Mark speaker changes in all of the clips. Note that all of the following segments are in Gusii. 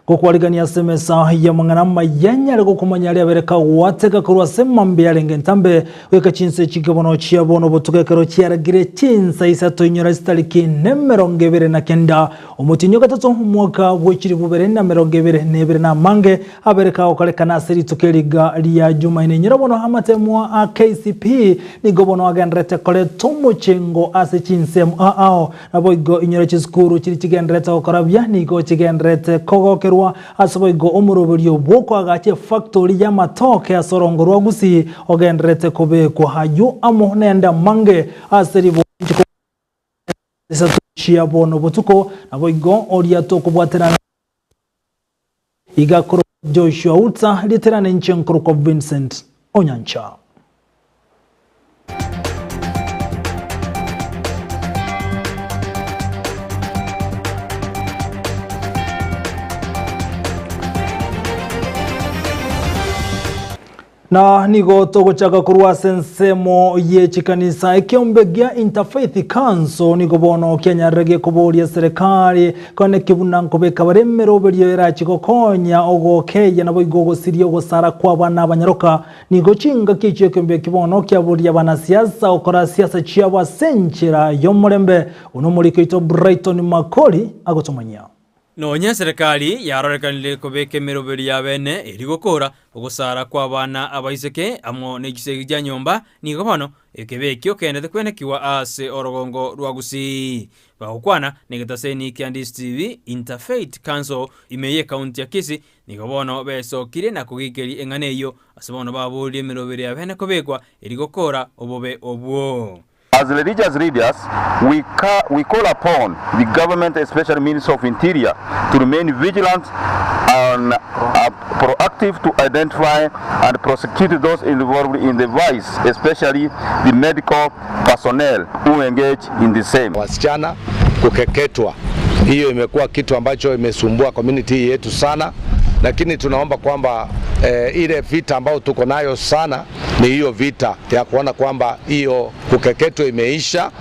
Speaker 1: Gokwarigania ase emesa y'amang'ana amaya nyare gokomanya aria abere kagwateka korwa ase mambia arenge ntambe goika chinsa echinke bono chia bono botuko ekero chiaragire chinsa isato inyora chitariki nemerongo ebere na kenda omotienyi o gatato omwaka bwe chilifu bibere na emerongo ebere na ebere na amange abere kagokorekana ase rituko eriga ria Jumaine inyora bono amatemwa a KCPE nigo bono agendererete koreta omochengo ase chinsemo ao Naboigo inyore chisukuru chiria chigendererete gokora buya nigo chigendererete kogokerwa ase boigo omoroberio bw'okoagacha efactori y'amatoke ase orongo rwa Gusii ogendererete kobekwa. Ayio amo nende amange ase ribori isato chia bono botuko, naboigo oria tokobwaterana iga korwa Joshua Utsa riterane inche nkorokwa Vincent Onyancha. Na nigo togochaka korwa ase ensemo ye chikanisa. Ekeombe gia Interfaith Council nigo bono kianyarire gekoboria serikali kone buna nkobeka bare emeroberio erachi gokonya ogokeyia naboigo ogosiria ogosara kw'abana abanyaroka. Nigo chingaki echio ekeombe eki bono kiaboria abanasiasa gokora siasa chiabo ase enchera y'omorembe, buna omoriki oito Brighton Makori agotomanyia.
Speaker 2: Nonya eserekari yarorekanire kobeka emeroberio y'abene eria gokora ogosara kw'abana abaiseke amo ne chisegi chia nyomba, nigo bono ekebe ekio keendete kwenekigwa ase orogongo rwa Gusii. Bagokwana negetaseni kia DCTV Interfaith Council ime y'ekaunti ya Kisii, nigo bono besokirie na kogikeria eng'ana eyio ase bono baboririe emeroberio y'abene kobekwa eria gokora obobe obwo.
Speaker 3: As religious leaders, we, ca we call upon the government especially Ministry of Interior to remain vigilant and uh, proactive to identify and prosecute those involved in the vice, especially the medical personnel who engage in the same.
Speaker 4: Wasichana kukeketwa, hiyo imekuwa kitu ambacho imesumbua community yetu sana, lakini tunaomba kwamba eh, ile vita ambayo tuko nayo sana ni hiyo vita ya kuona kwamba hiyo kukeketwa imeisha,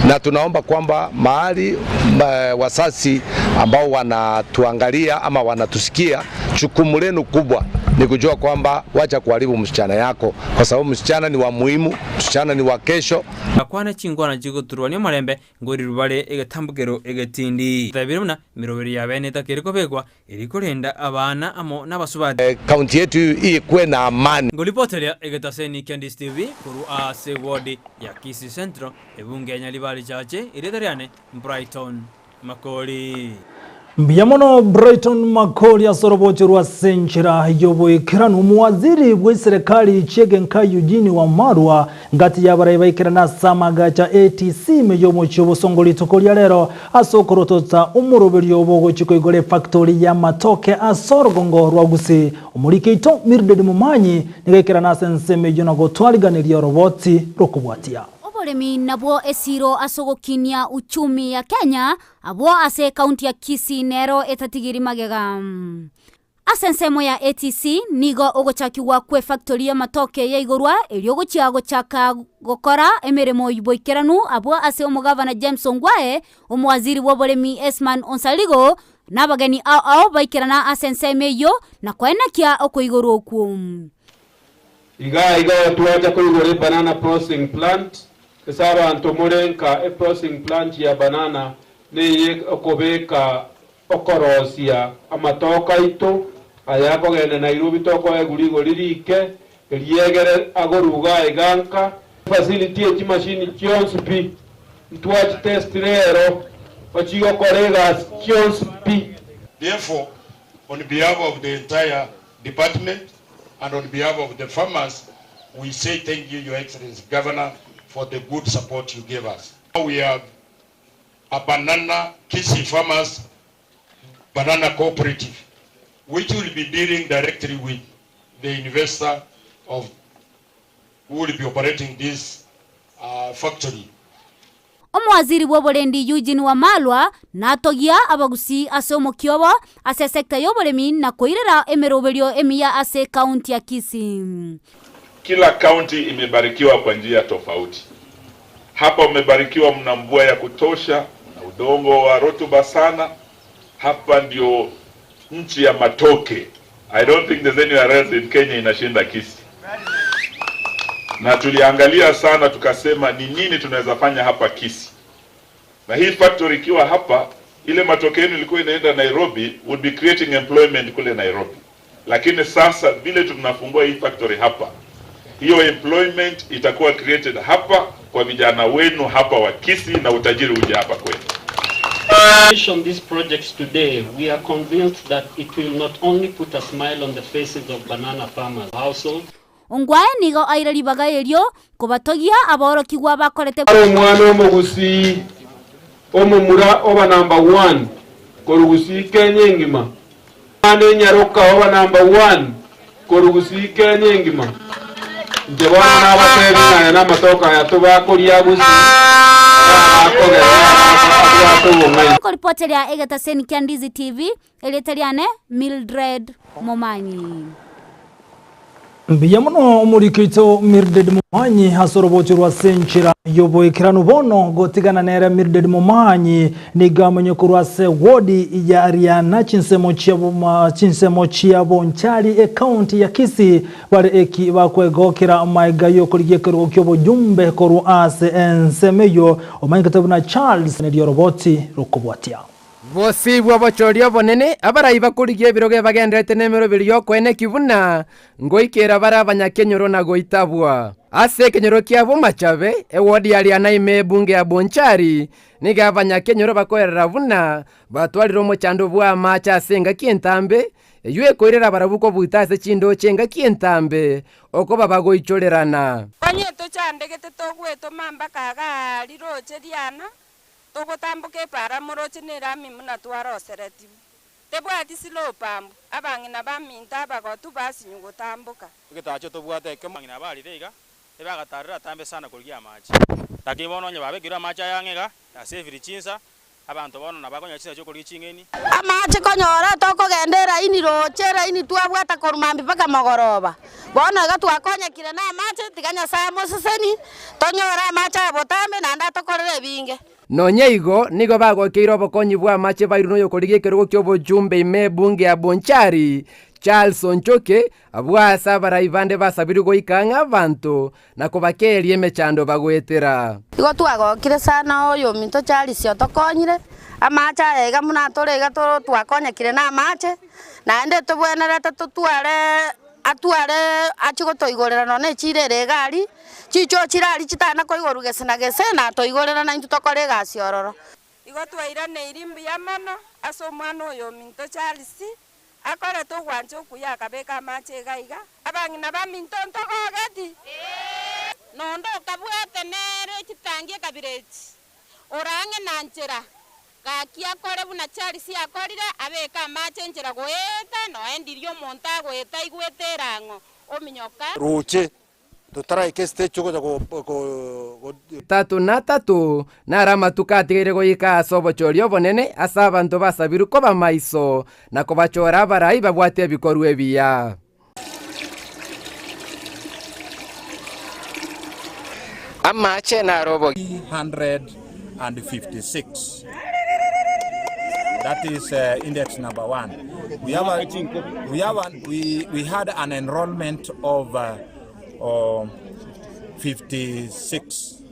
Speaker 4: na tunaomba kwamba mahali wasasi ambao wanatuangalia ama wanatusikia, jukumu lenu kubwa ni kujua kwamba wacha kuharibu msichana yako, kwa sababu msichana ni wa muhimu, msichana ni wa kesho.
Speaker 2: Bakwane chinkwana chigoturwania omorembe, nkorirwe bare egetambokero egetindi. Tebire buna emeroberi y'abene etakeire kobekwa Erio korenda abana amo nabasubati.
Speaker 4: Kaunti yetu ikuwe na amani.
Speaker 2: Ngoripoteria egetaseni kia DCTV korwa ase ewodi ya Kisii Central, ebunge ya Nyaribari Chache, erieta riane Brighton Makori.
Speaker 1: Mbuya mono Brighton Makori ase orobocho rwa ase enchera y'oboikeranu. Omowaziri bw'eserekari chi'egenka Eugene Wamalwa Ngati y'abarai baikerane ase amagacho a ATC ime y'omochie obosongo rituko ria rero ase okorotota omoroberio bogochia koigora efactori y'amatoke ase orogongo rwa Gusii. Omoriki oito Mildred Momanyi nigo aikerane ase ensemo eyio na gotwariganeria oroboti rokobwatia.
Speaker 5: Oboremi nabwo esiro ase ogokinia uchumi ya Kenya abwo ase ekaunti ya Kisii nero etatigiri magega. Ase ensemo ya ATC nigo ogochakigwa kw'efactory y'amatoke yaigorwa erio gochia gochaka gokora emeremo boikeranu abwo ase omogavana James Ongwae, omowaziri bw'oboremi Esman Onsarigo na abageni ao ao baikerana ase ensemo eyio na koenekia okoigorwa okwo.
Speaker 6: Iga iga twacha koigora ebanana processing plant, ase abanto more nka eprocessing plant ya banana neye okobeka Okorosia amatoke aito aya akogenda Nairobi tokoegwa rigori rike, eriegere agoruga aiga nka. Facility ye chimashini chionsi pi ntwachitest rero ochigokora egasi chionsi pi.
Speaker 7: Therefore, on behalf of the entire department and on behalf of the farmers, we say thank you, Your Excellency Governor, for the good support you gave us. We have a banana Kisii Farmers Banana Cooperative which will be dealing directly with the investor of who will be operating this uh, factory.
Speaker 5: Omowaziri bw'oborendi Eugene Wamalwa natogia abagusii ase omokia obo ase esecta y'oboremi na koirera emeroberio emiya ase ekaunti ya Kisii.
Speaker 8: Kila county imebarikiwa kwa njia tofauti. Hapa umebarikiwa, mna mvua ya kutosha, mna udongo wa rotuba sana. Hapa ndio Nchi ya matoke. I don't think there's anywhere else in Kenya inashinda Kisii. Na tuliangalia sana tukasema ni nini tunaweza fanya hapa Kisii. Na hii factory ikiwa hapa, ile matoke yenu ilikuwa inaenda Nairobi would be creating employment kule Nairobi. Lakini sasa vile tunafungua hii factory hapa, hiyo employment itakuwa created hapa kwa vijana wenu hapa wa Kisii na utajiri uje hapa kwenu.
Speaker 9: On these projects today, we are convinced that it will not only put a smile on the faces of banana farmers households,
Speaker 5: Ongwae nigo aire ribaga erio kobatogia aborokigwa bakorete
Speaker 6: Omwana omogusii omomura oba number one korugusii Kenya engima omwana enyaroka oba number one korugusii Kenya engima inche bono nabatebi ng'aya na amatoka aya tobakoria gusii bakogera abwate obong'aini.
Speaker 5: Nkoripoteria egetaseni kia Ndizi TV, erieta riane Mildred Momanyi.
Speaker 1: Mbuya mono omoriki oito Mildred Momanyi ase orobocho rwa senchera yoboikeranu bono gotigana nere Mildred Momanyi nigo amenye korwa ase wodi ya Riana chinsemo chia chinsemo chia Bonchari ekaunti ya Kisii bare eki bakwegokera maiga yokorigia ekerogo kia obojumbe korwa ase ensemo eyo omanyekete buna Charles nerio oroboti rokobwatia.
Speaker 10: Bosibwa obochori obonene, abarai bakorigia ebirogo ebagendererete nemeroberi y'okoeneki buna ngoikera bare abanyakenyoro na goitabwa. Ase ekenyoro kia Bomachabe, ewodi ya Riana ime ebunge ya Bonchari, nigo abanyakenyoro bakoerera buna batwarire omochando bw'amache ase engaki entambe, eyio ekoirera barabwo kobuta ase chindoche engaki entambe, okoba bagoichorerana.
Speaker 11: Onye tochandegete togwetoma mpaka igaa riroche riana, Togotamboka epaara moroche nerami buna twaroseretigwe. Tebwati slope amo, abang'ina baminto abagotu basinywa gotamboka.
Speaker 2: Egetacho tobwate ekemo abang'ina abarire iga, ebagatarire atambe sana korigia amache. Lakini bono onye babekirwe amache aya ang'e iga, ase every chinsa, abanto bono nabakonyora chinsa chiokorigia ching'eni.
Speaker 12: Amache konyora tokogenda eraini roche eraini twabwata korwa mambia mpaka mogoroba. Bono iga twakonyekire namache, tiga Nyasae amosesenie, tonyore amache aya botambe naende atokorere ebinge.
Speaker 10: Nonya igo, nigo bagokeire obokonyi bw'amache bairwe noyokorigia ekerogo ki'obochumbe ime ebunge ya Bonchari, Charles Onchoke, abwo aase abarai bande basabirwe goika ang'e abanto na kobakeeria emechando bagoetera.
Speaker 12: Igo twagokire sana oyominto Charles otokonyire, amache aya iga buna tore iga twakonyekire namache, naende tobwenerete totware atware achie gotoigorera nonya ne echiro ere iga aria, chichoo chire aria chitana koigorwa gese na gese, natoigorera naintwe tokore egasi ororo.
Speaker 11: Igo twairaneirie mbuya mono ase omwana oyo ominto Charles, akorete ogwancha okuya akabeka amache iga iga, abang'ina baminto ntogogeti?
Speaker 13: Nonde okabwate nere chitangi ekabira echi, ore ang'e na nchera, gaki akore buna Charles akorire, abeke amache nchera goeta, noe ndiria omonto agoeta aigwete erang'o, ominyoka.
Speaker 14: Roche, totaraika estage ogocha go go go.
Speaker 10: Tatu na tatu, naro amatuko atigaire goika ase obochori obonene ase abanto basabirwe koba maiso na kobachora abarai babwate ebikorwa ebiya.
Speaker 15: Amache naro obogi.
Speaker 16: 356. That is uh, index number one. We have a, we have an, we, we had an enrollment of uh, 56,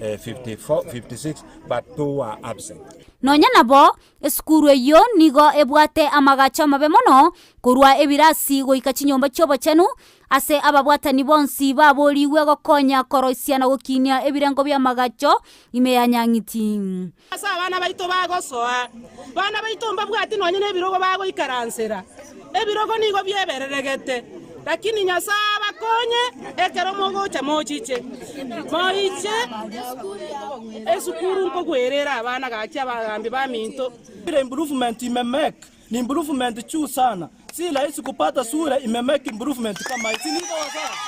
Speaker 16: uh, 54, 56, but two were absent.
Speaker 5: Nonya nabo, esukuru eyio nigo ebwate amagacho amabe mono, korwa ebirasi goika chinyomba chi'obochenu, ase ababwatani bonsi baborigwe gokonya koroisia na gokinia ebirengo bi'amagacho ime ya Nyang'iti.
Speaker 17: Ase abana baito bagosoa, bana baito mbabwati nonya nebirogo bagoikaransera, ebirogo nigo biebereregete. Lakini Nyasae abakonye ekero mogocha mochiche, moiche esukuru nkogwerera abana gaki abagambi baminto.
Speaker 18: Ile improvement imemake ni improvement juu sana, si rahisi kupata shule imemake improvement kama hii, si ni hivyo wazazi?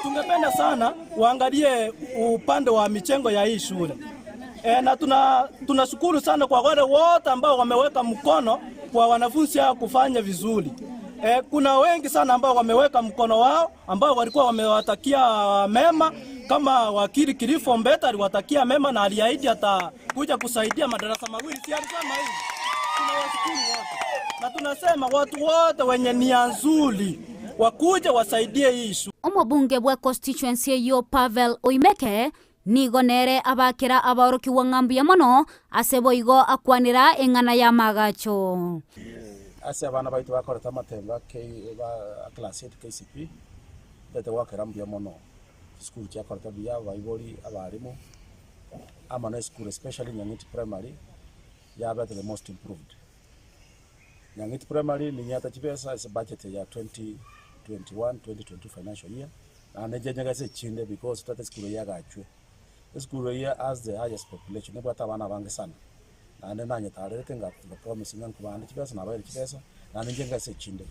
Speaker 18: Tungependa sana waangalie upande wa michengo ya hii shule e, na tunashukuru sana kwa wale wote ambao wameweka mkono kwa wanafunzi hao kufanya vizuri. E, kuna wengi sana ambao wameweka mkono wao ambao walikuwa wamewatakia mema kama wakili Kilifo Mbeta aliwatakia mema na aliahidi atakuja kusaidia madarasa mawili, si alisema hivi? Tunawashukuru wote na tunasema watu wote wenye nia nzuri wakuje wasaidie hii shule.
Speaker 5: Omobunge bwe constituency eyio Pavel Oimeke nigo nere abakera abaorokigwa ng'a mbuya mono ase boigo akwanera eng'ana y'amaagacho.
Speaker 19: Ase abana baito bakorete amatembe a class 8 KCPE, ntete goakera mbuya mono chisukuru chiakorete buya, abaibori, abalimu, amo na esukuru especially Nyang'iti Primary yabete the most improved. Nyang'iti Primary ninyete chibesa ase budget ya 2021 2022 financial year, naende inche nyegese echinde because totagete esukuru eye egachwe. Esukuru eye has the highest population, nebwate abana abange sana, naende nanyetarerete nga promise ng'a nkobande chibesa nabaeire chibesa, naende inche ngese echinde.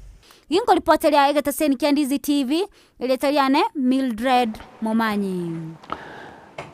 Speaker 5: Ginkoripoteria egeteseni kia Ndizi TV, erieta riane Mildred Momanyi.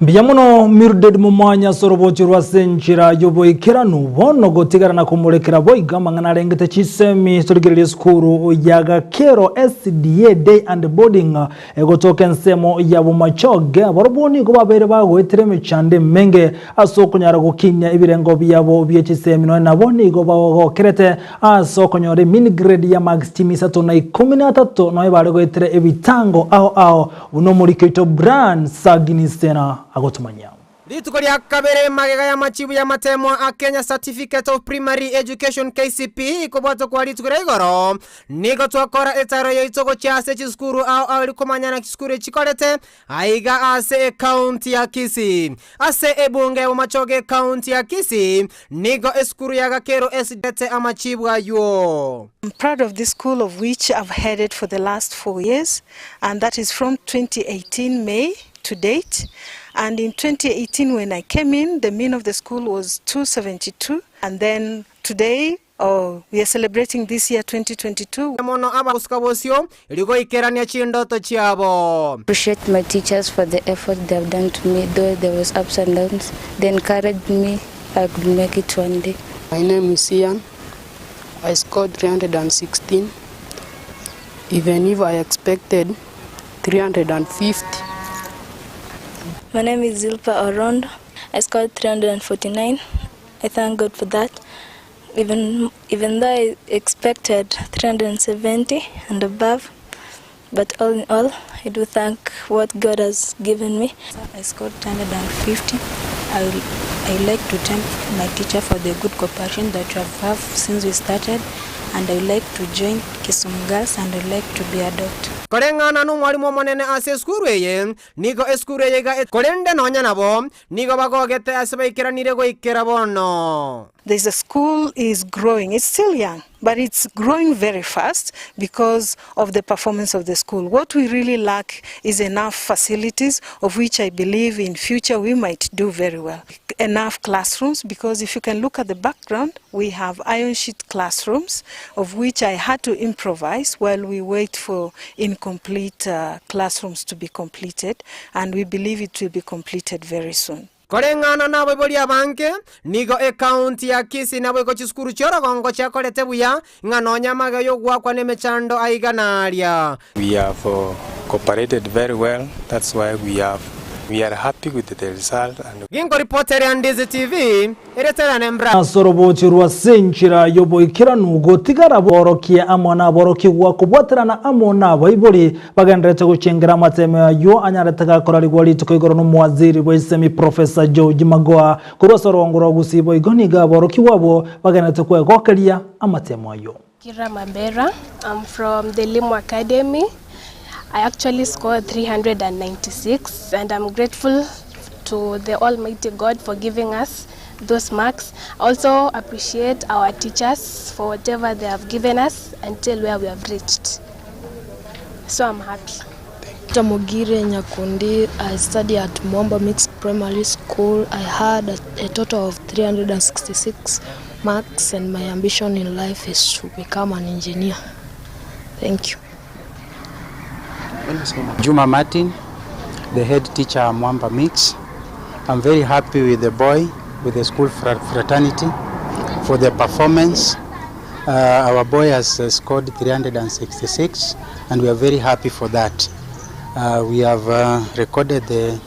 Speaker 1: Mbuya mono Mildred Momanyi ase orobochi rwa ase enchera y'oboikeranu bono gotigara na komorekera boigo amang'ana arengete chisemi torigereria esukuru ya Gakero SDA Day and Boarding Egotoka ensemo ya bomachoge, barobwo nigo babeire bagoetera emechando emenge ase okonyara gokinia ebirengo biabo bie chisemi, nonya nabo nigo bagokerete ase okonyora emini grade ya marks chimi isato na ikomi na atato, nonya bare goetera ebitango ao ao buna omoriki oito Brian Saginisena agotomanyia.
Speaker 10: Rituko ria kabere magega y'amachibu y'amatemwa a Kenya Certificate of Primary Education, KCPE, kobwatwa kwa rituko ria igoro, nigo twakora etaro yaito gochia ase chisukuru ao ao eri komanya naki chisukuru echi chikorete aiga ase ecounty ya Kisii. Ase ebunge ya Bomachoge ecounty ya Kisii, nigo esukuru ya Gakero esidete amachibu aywo.
Speaker 20: I'm proud of this school of which I've headed for the last 4 years and that is from 2018 May to date. And in 2018 when I came in, the mean of the school was 272 and then today oh, we are celebrating this year 2022.
Speaker 10: Mono abagosuka bosio rigoikerania chindoto chiabo.
Speaker 21: Appreciate my teachers for the effort they have done to me, though there was ups and downs. They encouraged me I could make it one day.
Speaker 22: My name is Ian. I scored 316, even if I expected 350.
Speaker 23: My name is Zilpa Orondo. I scored 349. I thank God for that. Even though I expected 370 and above, but all in all, I do thank what God has given me.
Speaker 24: I scored 350. I like to thank my teacher for the good cooperation that we have had since we started, and I would like to join Kisumu Girls and I would like to be a doctor.
Speaker 10: Koreng'ana nomwarimu omonene ase esukuru eye, nigo esukuru eye iga korende nonya nabo nigo bagogete ase baikeranire goikera bono.
Speaker 20: There's a school is growing. It's still young, but it's growing very fast because of the performance of the school. What we really lack is enough facilities, of which I believe in future we might do very well. Enough classrooms, because if you can look at the background, we have iron sheet classrooms, of which I had to improvise while we wait for incomplete classrooms to be completed, and we believe it will be completed very soon.
Speaker 10: Koreng'ana nabaibori abange nigo ekaunti ya Kisii nabo iko chisukuru chiorogongo chiakorete buya ng'a nonya amaga yogwakwa na emechando aiga aria.
Speaker 25: We have cooperated very well. That's why we are happy with the result and
Speaker 10: Ginkoripotera Ndizi TV ereterane mbra.
Speaker 1: Ase orobochi rwa senchera yoboikeranu gotigara borokie amo naborokigwa kobwaterana amo nabaibori bagenderete gochengera amateme ayo anyarete gakorarigwa rituko igoro n'omwaziri bwa Professor George Magoha korwa ase orongo rwa Gusii boigo nigo aborokigwa abo bagenderete kwegokeria amatemo ayo.
Speaker 26: Kira Mabera. I'm from the Limo Academy. I actually scored 396 and I'm grateful to the Almighty God for giving us those marks. I also appreciate our teachers for whatever they have given us until where we have reached. So I'm happy.
Speaker 27: Mogire Nyakundi. I study at Mwamba Mixed Primary School. I had a total of 366 marks and my ambition in life is to become an engineer. Thank you.
Speaker 28: Juma Martin, the head teacher at Mwamba Mix. I'm very happy with the boy, with the school fraternity, for the performance. Our boy has scored 366, and we are very happy for that. We have recorded the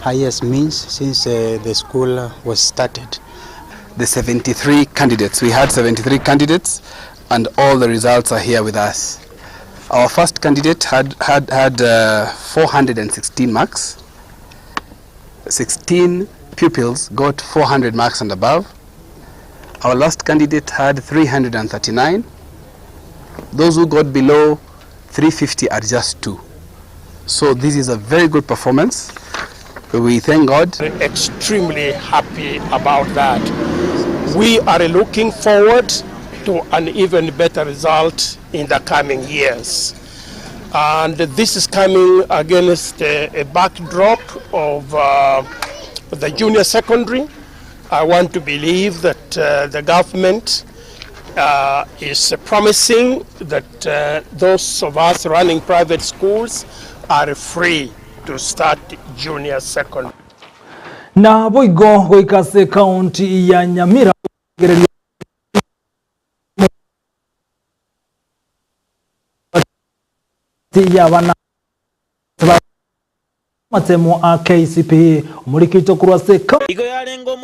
Speaker 28: highest means since the school was started.
Speaker 2: the 73 candidates. We had 73 candidates and all the results are here with us. Our first candidate had, had, had uh, 416 marks. 16 pupils got 400 marks and above. Our last candidate had 339. Those who got below 350 are just two. So this is a very good performance. We thank God.
Speaker 3: Extremely happy about that. We are looking forward to an even better result in the coming years. And this is coming against a, a backdrop of uh, the junior secondary. I want to believe that uh, the government uh, is promising that uh, those of us running private schools are free to start junior secondary.
Speaker 1: Naboigo goika ase ekaunti ya Nyamira kogereria y'abana amatemo a KCPE omorikito korwa ase
Speaker 4: Igo yarenge.